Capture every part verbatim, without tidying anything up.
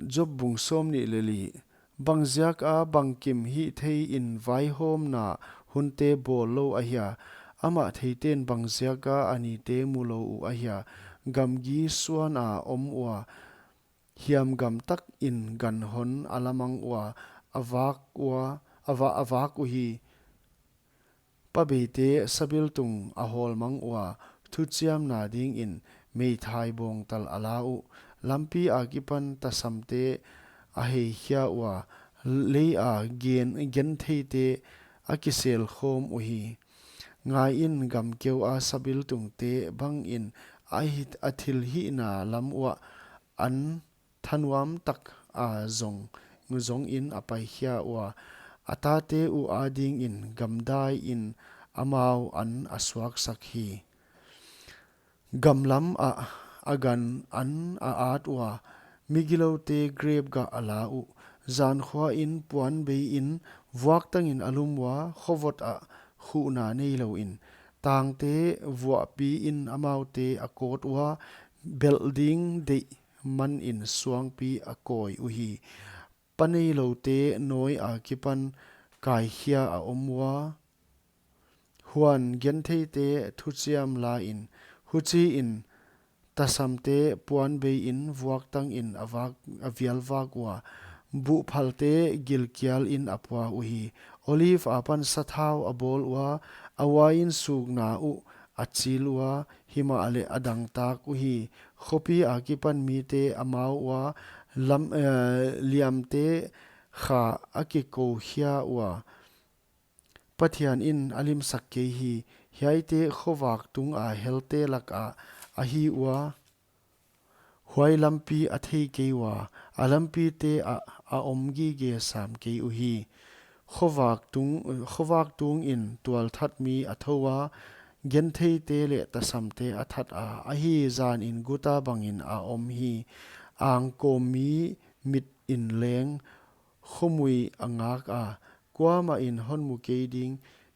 Job bung sawmnih leh li. Bangziaka bangkim hihthei in vaihawmna hunte bawl lou ahia? Amah theiten bangziaka a nite mu lou uh ahia? Gamgi suana om ua, hiamgam takin ganhon a lamang ua, a vak ua, a va-, a vak uhi. Pabeite sabiltung a hawlmang ua, thuchiamna dingin meithai bawngtal a la uh. Lampi akipan tasamte a heikhia ua, leia gen-, gentheite a kiselkhawm uhi. Ngaiin, gamkeua sabiltungte bangin a hi-, a thilhihna lam uah an thanuam taka zong, zongin a paikhia ua, a tate uh adingin gamdaiin amau an a suaksak hi. Gamlam ah a gan an a at ua, migiloute grep gah a la uh. Zankhuain puanbeiin vuaktangin a lum ua, khovot ah khuhna neilouin. Tangte vuahpiin amaute a kawt ua, belh ding deih manin suangpi a kawi uhi. Pa neiloute nawi akipan kaikhia a om ua, huan gentheite thuchiam lain, huchiin tasamte puanbeiin vuaktangin a vak, a vialvak ua, buhphalte gilkialin a pua uhi. Olive apan sathau a bawl ua, a uain sukna uh a chil ua, himahleh a dangtak uhi. Khopi akipan mite a mau ua, lam, eh, liamte kha a kikoukhia ua, Pathianin a limsak kei hi. Hiaite khovak tunga helte lakah ahi ua, huai lampi a thei kei ua, a lampite ah a om gige sam kei uhi. Khovak tung, khovak tungin tualthat mi a thou ua, gentheite leh tasamte a that a, ahi zanin guta bangin a om hi. Angkawm mi mitin leng khomui a ngak a, kuamahin hon mu kei ding,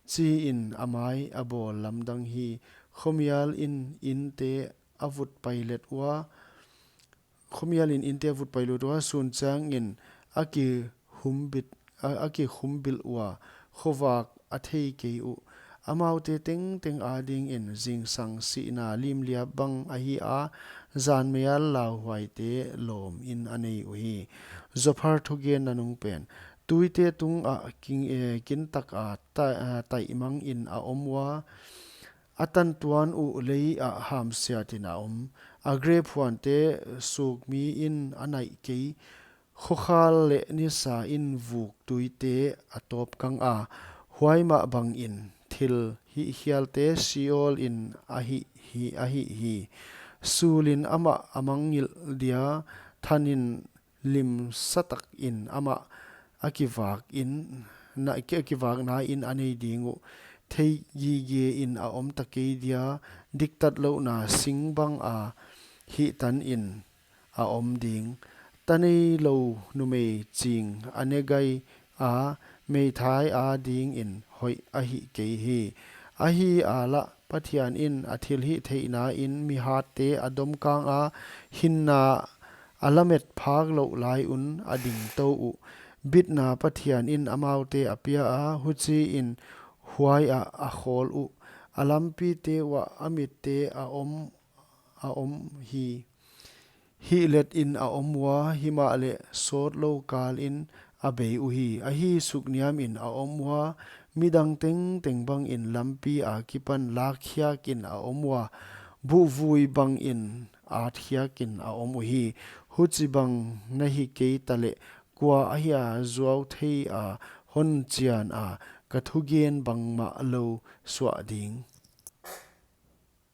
chiin a mai a bawl lamdang hi. Khomialin inte a vut pailet ua, khomialin inte a vut pailut ua, sun chiangin a kihumbit, a, a kihumbilh ua, khovak a thei kei uh. Amaute tengteng adingin zingsang sihna limliap bang ahi a, zanmial lauhuaite lawmin a nei uhi. Zophar thugenna nungpen. Tuite tungah king, eh, kintaka ta-, ah, taimangin a om ua, a tantuan uh leiah hamsiatin a om. A grep huante sukmiin a naih kei. Khokhal leh nisain vuk tuite a tawpkang a, huai mah bangin thil hihkhialte Sheolin a hih, hih, a hih hi. Sulin amah a mangngilh dia, thanin limsatakin amah a kivakin, na, ki, a kivaknain a nei ding uh. Thei gigein a om ta kei dia, diktatlouhna sing banga hihtanin a om ding. Ta neilou numei ching a ne gai a, meithai adingin hoih a hih kei hi. Ahi a lah Pathianin a thilhihtheihnain mihatte a domkang a, hinna a lamet phak louh lai un a dingtou uh. Bitna Pathianin amaute a pia a, huchiin huaiah a khawl uh. A lampite uah a mitte a om, a om hi. Hihletin a om ua, himahleh sawtlou kalin a bei uhi. Ahi, sukniamin a om ua, midang tengteng bangin lampi akipan lakkhiakin a om ua, buhvui bangin atkhiakin a om uhi. Huchibang na hi kei taleh, kua ahia zuau thei a hon chian a, ka thugen bangmah lou suah ding.